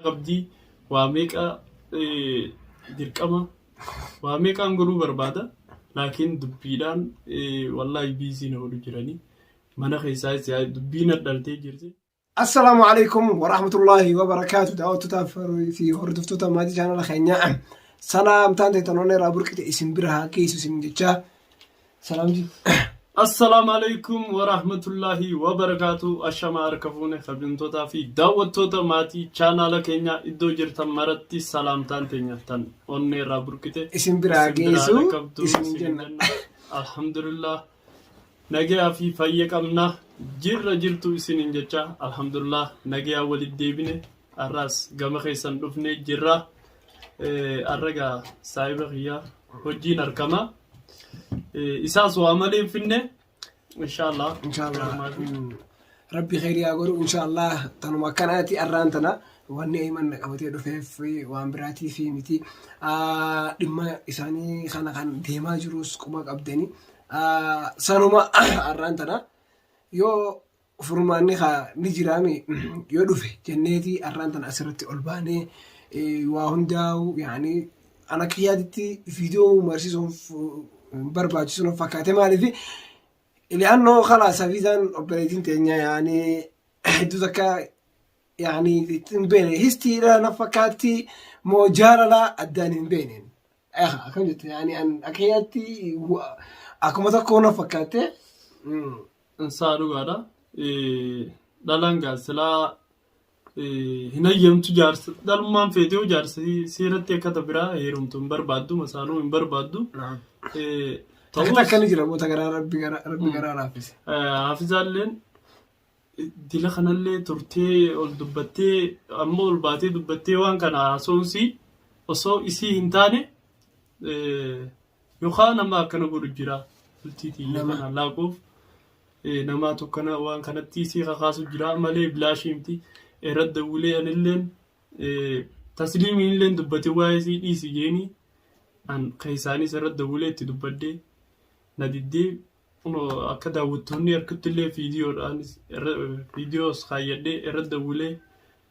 Qabdi waa meeqa dirqama waa meeqaan godhuu barbaada laakiin dubbiidhaan wallaahi biizii na godhu jiranii mana keessaas dubbiin dhaltee jirti. Assalaamu alaikum warahmatullahi wabarakaatu. Daawwattootaa fi hordoftoota maatii chaanala keenyaa, salaamtaan teetan onnee irraa burqite isin bira haa geessu isin jechaa. Salaamti. Assalaamu alaikum warahmatullahi wabarakaatu. Ashama harka fuune, kabajamtootaa fi daawwattoota maatii chaanaala keenyaa, iddoo jirtan maratti salaamtaan teenya tan onnee irraa burqite isin bira haa isin bira geessu dhaqqabdu isin isin jenna. jenna. Alhamdulillah, nagayaa fi fayya qabna, jirra, jirtu isiniin jecha. Alhamdulillah, nagayaa walitti deebine, har'aas gama keessan dhufne jirra. Har'a saahiba kiyyaa hojiin argama. Isaas waa malee hin finne, inshallah. Inshallah. Rabbi kheyrii haa godhu inshallah. Tanuma akkanaati. Arraan tana wanni Ayman na qabatee dhufeef waan biraatii fi miti. Dhimma isaanii kana kan deemaa jirus quba qabdani. Sanuma arraan tana yoo furmaanni kaa ni jiraami yoo dhufe jenneeti arraan tana asirratti ol baanee waa hundaa'u. Yaani ana akka yaaditti viidiyoo marsiisuuf hin barbaachisu na fakkaate. Maaliif? Li'annoo khalaas hafizaan obboleettiin teenya yaani hedduu takka yaani hin beene, histiidha na fakkaatti moo jaalala addaan hin beene. Akkam jette? Yaani an akka yaatti akkuma tokko na fakkaatte. Insaa dhugaadha. Dhalaan gaa silaa hin hayyamtu jaarsa, dhalummaan feetee yoo jaarsa seeratti akka biraa heerumtu hin barbaaddu, masaanuu hin barbaaddu. Takka Ta'us takka ni jira moota garaa rabbi garaa rabbi garaa laaffise. Hafizaalleen dila kanallee turtee ol dubbattee, amma ol baatee dubbattee waan kana haasa'uunsi osoo isii hin taane, yookaan nama akkana godhu jira bultii tiyya Nama. kana laaquuf namaatu akkana waan kanatti isii kakaasu jira malee bilaashii miti. Irra dawwilee anilleen tasliimiin illeen dubbate, waa'ee isii dhiisi jeeni. An keessaanis irra dawwilee itti dubbadhee na diddee. Kunoo akka daawwattoonni harkatti illee viidiyoodhaanis viidiyoos kaayyadhee irra dawwilee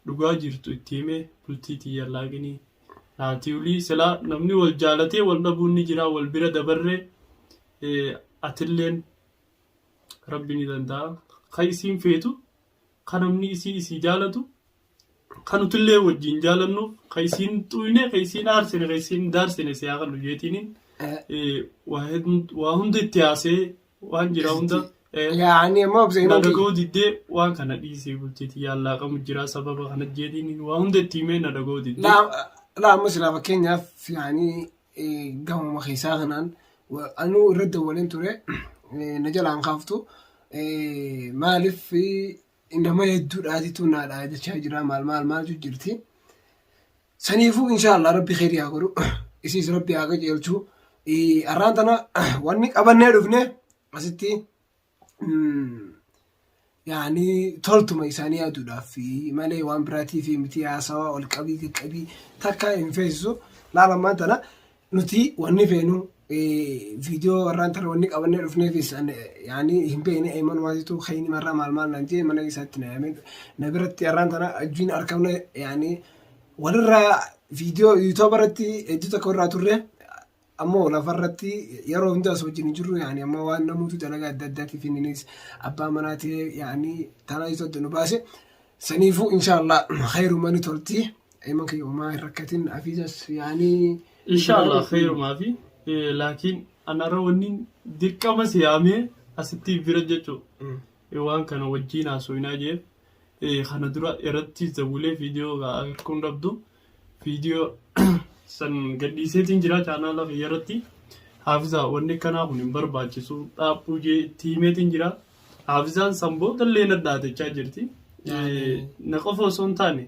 dhugaa jirtu itti himee, bultii tiyya laaqinii naati olii. Silaa namni wal jaalatee wal dhabuun ni jira, wal bira dabarree atilleen rabbi ni danda'a. Kan isiin feetu, kan namni isii isii jaalatu, kan nutillee wajjin jaalannuuf, kan isiin xuyne, kan isiin aarsine, kan isiin daarsine si haa kennu jeetiiniin waa hunda itti haasee waan jira hunda Yaani amma obsa na himan kiyya. dhaga'uu diddee, waan kana dhiisee bultii tiyyaan laaqamu jira sababa kana jeetiiniin waa hunda itti himee na dhaga'uu diddee. Laa laa, amma silaa fakkeenyaaf yaani gamuma keessaa kanaan anuu irra dawwaleen ture, na jalaan kaaftu. Maaliif? Nama hedduudhaatitu naadha jechaa jira, maal maal maaltu jirti. Saniifuu inshaallah rabbi kheyrii haa godhu, isiis rabbi haa qajeelchu. Arraan tana wanni qabannee dhufne asitti yaani toltuma isaanii yaaduudhaaf malee waan biraatiif miti. Haasawaa ol qabii qaqqabii takka hin feesisu. Laalammaan tana nuti wanni feenu viidiyoo warraan tana wanni qabannee dhufneefis yaani hin beekne. Ayman waasitu kayni marraa maal maal naan jee mana isaatti na yaamee na biratti arraan tana ajjuun argamne. Yaani walirraa viidiyoo yuutuuba irratti hedduu takka irraa turre, ammoo lafarratti yeroo hunda osoo wajjin hin jirru. Yaani amma waan namuutu dalagaa adda addaatiif, inninis abbaa manaa ta'ee, yaani tanaa isa nu baase. Saniifuu inshaallah khayruma ni tolti. Ayman kiyya homaa hin rakkatin, afiisas yaani. Inshallah khayrumaa fi laakiin anarra wanni dirqama si yaamee asitti bira jechuu waan kana wajjiin haasofnaa jeef, kana dura irratti zawwilee viidiyoo arguun dhabdu, viidiyoo san gadhiiseetiin jira chaanaala kiyya irratti. Haafizaa, wanni akkanaa kun hin barbaachisu, dhaaphuu jee itti himeetiin jira. Haafizaan san boodallee na dhaatechaa jirti. Na qofa osoo hin taane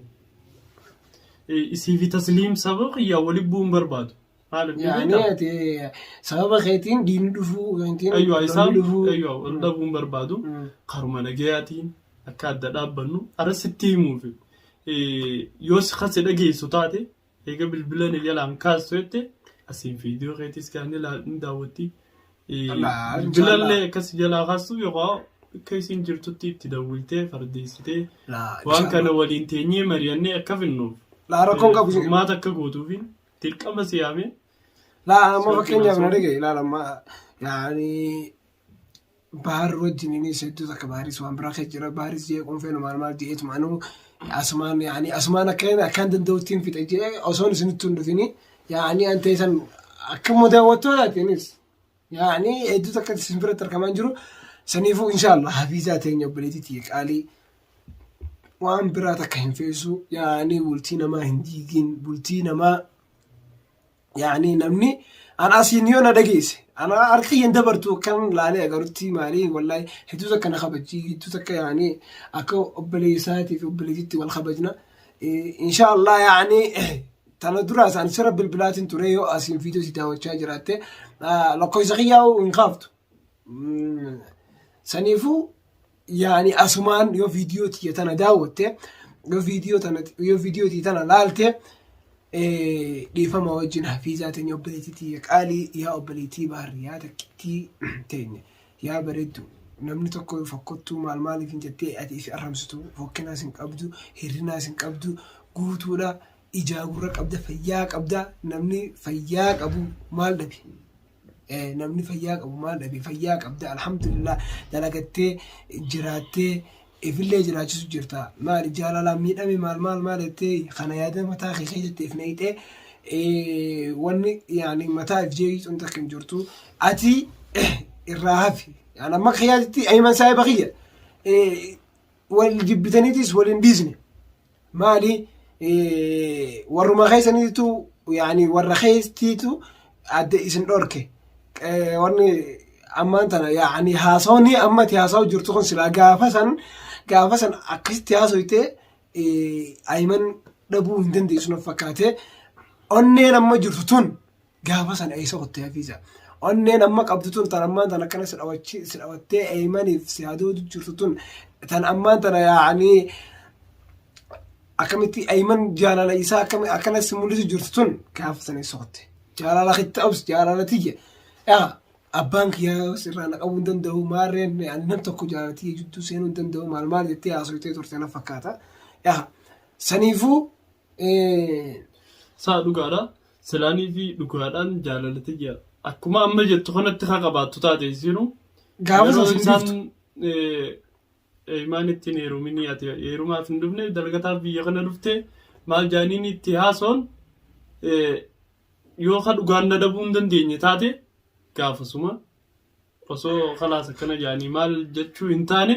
isii fi tasliim sababa kiyyaa walitti bu'uu hin barbaadu. Maaliif ni Yaani beektaa? ati sababa keetiin diinni dhufuu yookiin Ayyoo lolli isaan dhufuu. Ayyoo wal dhabuu hin barbaadu. Karuma nagayaatiin akka adda dhaabbannu arra sitti himuufi. Yoo si kase dhageessu taate, eega bilbila na jalaan kaastu jette, asiin viidiyoo keetis kan ni daawwatti. Allah, Bilbilallee akkas jalaa kaastu yookaan akka isin jirtutti itti dawwiltee fardeessitee Laa, waan inshallah. kana waliin teenyee mari'annee akka finnuuf. Laa rakkoon qabu. Furmaata akka gootuufi dirqama si yaamee Laa amma si wajjin fakkeenyaaf na haasa'u. dhagaye ilaala amma yaani Bahar wajjin innis hedduu takka Baharis waan biraa keessa jira. Baharis jeequun feenu maal maal je'eetuma anuu asumaan yaani asumaan akka akkaan danda'utti hin fixe je'ee osoon isinitti hin dhufini yaani an teessan akka daawwattootaatiinis yaani hedduu takka isin biratti argamaa hin jiru. Saniifuu inshaallah hafiizaa teenya obboleettii tiyya qaalii waan biraa takka hin feesu yaani bultii namaa hin diigin bultii namaa Yaani namni an asiin yoo na dhageesse ana harka kiyyan dabartu akkan laalee agarutti maali wallahi hedduu takka na kabajji hedduu takka yaani akka obboleessaatii fi obboleettiitti wal kabajna. Insha Allah yaani tana dura isaan sirra bilbilaatiin ture yoo asiin viidiyoo si daawwachaa jiraatte lakkoofsa kiyyaa hin kaaftu. Saniifuu yaani asumaan yoo viidiyoo tiyya tana daawwatte yoo viidiyoo tana yoo viidiyoo tiyya tana laalte dhiifama wajjin hafiizaa teenya obboleettii tiyya qaalii yaa obboleettii baar yaa takkittii teenya yaa bareeddu namni tokko fokkottuu maal maaliif hin jettee ati ifi arramsitu fokkinaas hin qabdu hirrinaas hin qabdu guutuudha ijaa gurra qabda fayyaa qabda namni fayyaa qabu maal dhabe Namni fayyaa qabu maal dhabe fayyaa qabda alhamdulillah dalagattee jiraattee ifillee jiraachisu jirta maali jaalalaan miidhame maal maal maal jettee kana yaada mataa kee keessatti if naqxee wanni yaani mataa if jeeqxuun takka hin jirtu ati irraa hafi yaani amma kiyyaatti ayman saahiba kiyya wal jibbitaniitis wal hin dhiisne Maali warruma keessaniitu yaani warra keestiitu adda isin dhorke. Wanni ammaan tana yaani haasawni amma itti haasawu jirtu kun silaa gaafa san akkasitti haasoyte Ayiman dhabuu hin dandeessu na fakkaate. Onneen amma jirtu tun gaafa sana eessa kutte hafiisa. Onneen amma qabdu tun tan ammaan tan akkana si dhawachi si dhawattee eeymaniif si hadoodu jirtu tun tan ammaan tana yaa'anii akkamitti eeyman jaalala isaa akkami akkana si mul'isu jirtu tun gaafa sana eessa kutte. Jaalala kitti obs jaalala tiyya. Yaa abbaan kiyyaa sirraa na qabuu hin danda'u maarreen ani nam tokko jaalala tiyya jidduu seenuu hin danda'u maal maal jettee haasofitee turte na fakkaata. Yaa saniifuu Saa dhugaadha. Silaanii fi dhugaadhaan jaalala tiyya akkuma amma jettu kanatti haa qabaattu taate isiinu Gaafa yeroo san isaan dhuftu. imaan ittiin heeruminii ati heerumaaf hin dhufne dalgataaf biyya kana dhufte maal jaaniin itti haasoon yoo ka dhugaan na dhabuu hin dandeenye taate gaafasuma osoo kalaas akkana jaanii maal jechuu hin taane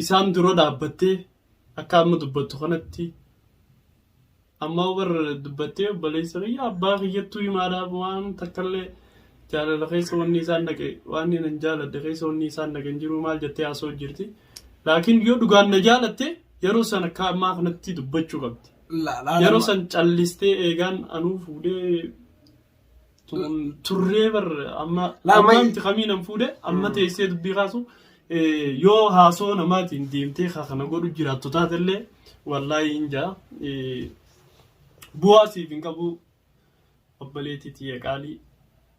isaan dura dhaabbattee akka amma dubbattu kanatti Amma bar dubbattee obboleessa kiyya abbaa kiyyattuu himaadhaaf waan takkallee jaalala keessa wanni isaan dhaqe waan inni hin jaaladhe keessa wanni isaan dhaqe hin jiru maal jettee haasa'u jirti. Laakiin yoo dhugaan na jaalatte yeroo san akka ammaa kanatti dubbachuu qabdi. Yeroo san callistee eegaan anuu fuudhee turree bar amma amma miti kamiin an fuudhe amma teessee dubbii kaasu yoo haasoo namaatiin deemtee ka kana godhu jiraattu taatellee wallaahi hin jaa bu'aa siif hin qabu obboleettii tiyya qaalii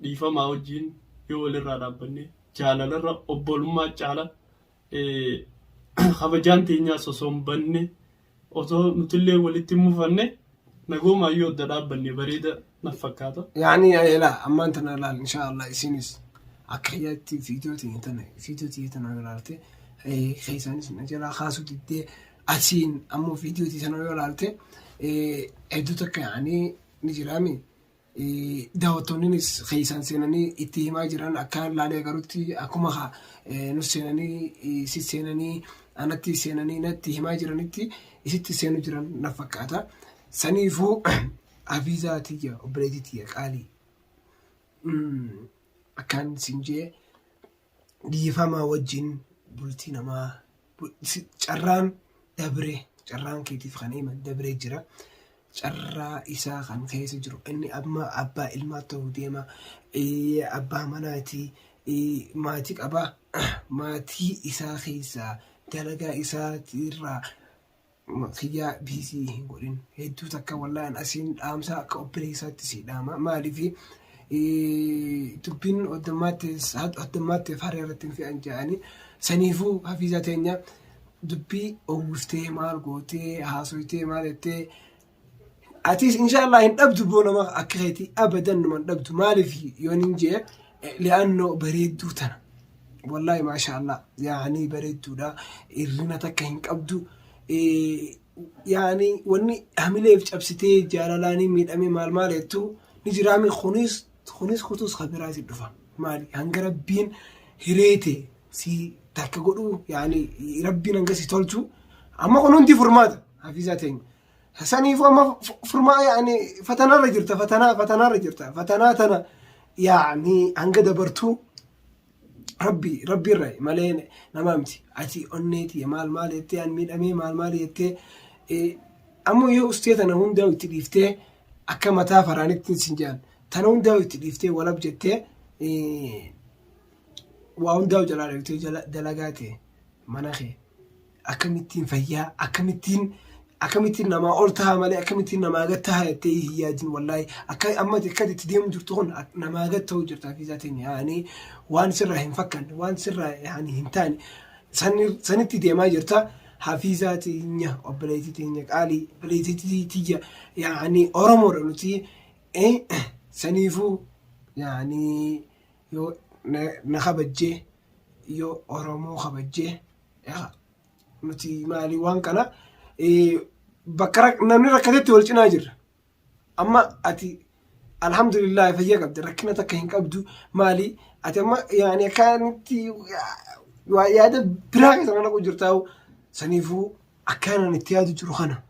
dhiifamaa wajjiin yoo walirraa dhaabbanne jaalalarra obbolummaa caala kabajaan teenyaas osoo hin banne osoo nutillee walitti hin mufanne nagoomaan yoo adda dhaabbanne bareeda naf fakkaata. Yaani ilaa ammaan tana ilaal insha Allah isinis akka kiyyaatti viidiyoo tiyya tana viidiyoo tiyya tana yoo ilaalte keessaanis na jalaa kaasuu diddee asiin ammoo viidiyoo tiyya tana yoo ilaalte hedduu takka yaani ni jiraami. Daawwattoonninis keessaan seenanii itti himaa jiran akka laalee agarutti akkuma nu seenanii si seenanii anatti seenanii natti himaa jiranitti isitti seenu jiran na fakkaata. Saniifuu hafiizaa tiyya obboleettii tiyya qaalii akkaan siin jee dhiifamaa wajjin bultii namaa carraan dabre carraan keetiif kan himan dabree jira. Carraa isaa kan keessa jiru inni amma abbaa ilmaa ta'uu deema abbaa manaati maatii qaba maatii isaa keessaa dalagaa isaatirraa kiyyaa biisii hin godhin hedduu takka wallahi an asiin dhaamsa akka obboleessaatti si dhaama maaliif dubbiin hoddammaatteef harree irratti hin fe'an jedhanii saniifuu hafiizaa teenya dubbii owwiftee maal gootee haasoytee maal jettee Atis inshallah hin dhabdu boo nama akka keetii abadan numa hin dhabdu. Maaliif yoon hin jee, li'aannoo bareedduu tana. Wallahi maasha Allah, yaani bareedduudha, irrina takka hin qabdu. Yaani wanni hamileef cabsitee jaalalaanii miidhamee maal maal jettu ni jiraami, kunis kutus ka biraati dhufa. Maali, hanga Rabbiin hireete si takka godhuu, yaani Rabbiin hanga si tolchu. Amma kun hundi furmaata, hafiizaa teenya. Saniifuu amma furmaa, yaani fatanaarra jirta, fatanaarra jirta. Fatanaa tana yaani hanga dabartuu Rabbi Rabbi irra malee nama miti. Ati onneeti maal maal jettee, an miidhamee maal maal jettee, ammoo yoo ustee tana hundaa itti dhiiftee, akka mataa faraanitti sin jedhan, tana hundaa itti dhiiftee walab jettee, waa hundaa jalaa dheeftee dalagaa ta'e, mana kee akkamittiin fayyaa, akkamittiin namaa ol taha malee akkamittiin namaa gad taha jettee hin yaadin. Wallaahi akka amma akka itti deemu jirtu kun namaa gad ta'uu jirta, hafiizaa teenya. Yaani waan sirraa hin fakkanne, waan sirraa yaani hin taane sanitti deemaa jirta, hafiizaa teenya, obboleettii teenya qaalii, obboleettii tiyya. Yaani Oromoodha nuti. Saniifuu yaani yoo na kabajjee, yoo Oromoo kabajjee, nuti maali waan kana bakka namni rakkatetti wal cinaa jirra. Amma ati alhamdulillah fayyaa qabda, rakkina takka hin qabdu. Maali, ati amma yaani akkaanitti waa yaada biraa keessa naqu jirtaa. Saniifuu akkaan itti yaadu jiru kana,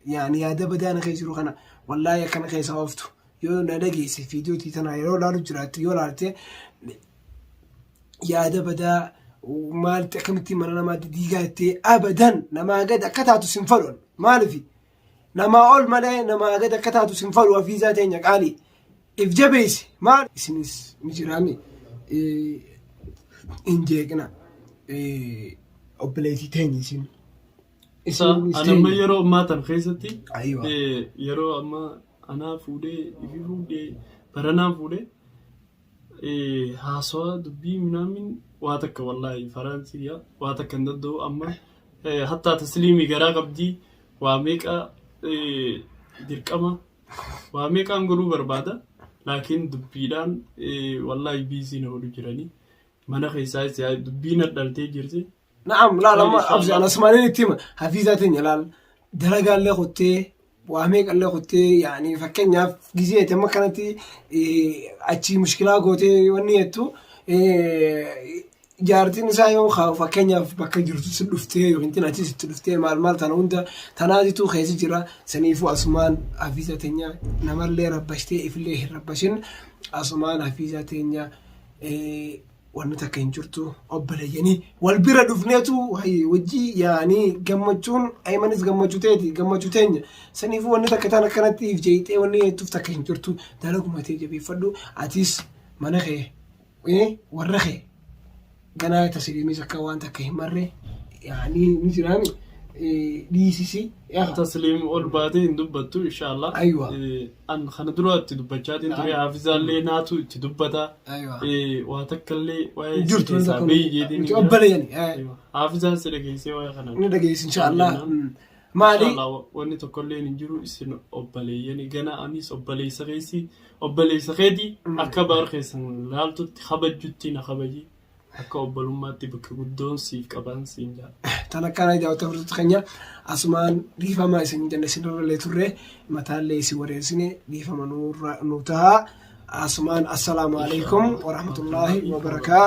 yaani yaada badaa na keessa jiru kana, wallaahi akkana keessa ooftu yoo na dhageesse, viidiyootii tana yeroo laalu jiraatte, yoo laalte, yaada badaa maalti akkamittiin mana namaatti diigaa jettee abadan namaa gad akka taatu sin fadhu. Maalifi, namaa ol malee namaa gad akka taatu sin fadhu. Hafiizaa teenya qaalii, if jabeessi. Maal isinis ni jiraami, hin jeeqina obboleettii teenya isin. Ani amma yeroo ammaa tan keessatti yeroo ammaa anaa fuudhee ifi fuudhee baranaan fuudhee haasawaa dubbii minaamin waa takka, wallaahi faransiya waa takka hin danda'u. Amma hattaa tasliimii garaa qabdii, waa meeqa dirqama waa meeqaan godhuu barbaada, laakiin dubbiidhaan wallaahi biizii na godhu jiranii, mana keessaas dubbii na dhaltee jirti. Na'am, laal amma absi ana asmaaniin itti hima. Hafiizaa teenya, laal, dalagaallee kuttee, waa meeqallee kuttee, yaani fakkeenyaaf gizee ati amma kanatti achii mushkilaa gootee wanni jettu, jaartiin isaa yoo fakkeenyaaf bakka jirtu si dhuftee yookiin achi sitti dhuftee maal maal, tana hunda tanaatitu keessa jira. Saniifuu asumaan hafiizaa teenya, namallee rabbashtee ifillee hin rabbashin. Asumaan hafiizaa teenya, wanni takka hin jirtu, obboleeyyanii wal bira dhufneetu wajji yaanii gammachuun Aymanis gammachuu teeti, gammachuu teenya. Saniifuu wanni takka tan akkanatti if jeeyxee wanni jettuuf takka hin jirtu. Dalaguma tee jabeeffadhu. Atis mana kee, warra kee ganaa tasiliimis akka waan takka hin marre, yaanii ni jiraami, dhiisisi. Tasliim ol baatee hin dubbattu inshallah. Aywa. An kana dura itti dubbachaatiin ture, hafizaallee naatu itti dubbata. Aywa. Waa takka illee waa'ee jirtu si keessaa beeyi jeetiin nuti obboleeyyani. Hafizaan si dhageessee waa'ee kana. Ni dhageessi inshallah. Maali? Inshallah wanni tokkollee hin jiru, isin obboleeyyani gana anis obboleessa keessi, obboleessa keeti, akka baar keessan laaltutti kabajjutti na kabaji, akka obbolummaatti bakka guddoon siif qaban siin jaa. Tan akkana daawwattoota hordoftoota keenya, asumaan dhiifama isin jenna. Isinirrallee turre, mataallee isin wareersine, dhiifama nurra nu ta'a. Asumaan assalaamu alaikum warahmatullaahi wabarakaatu.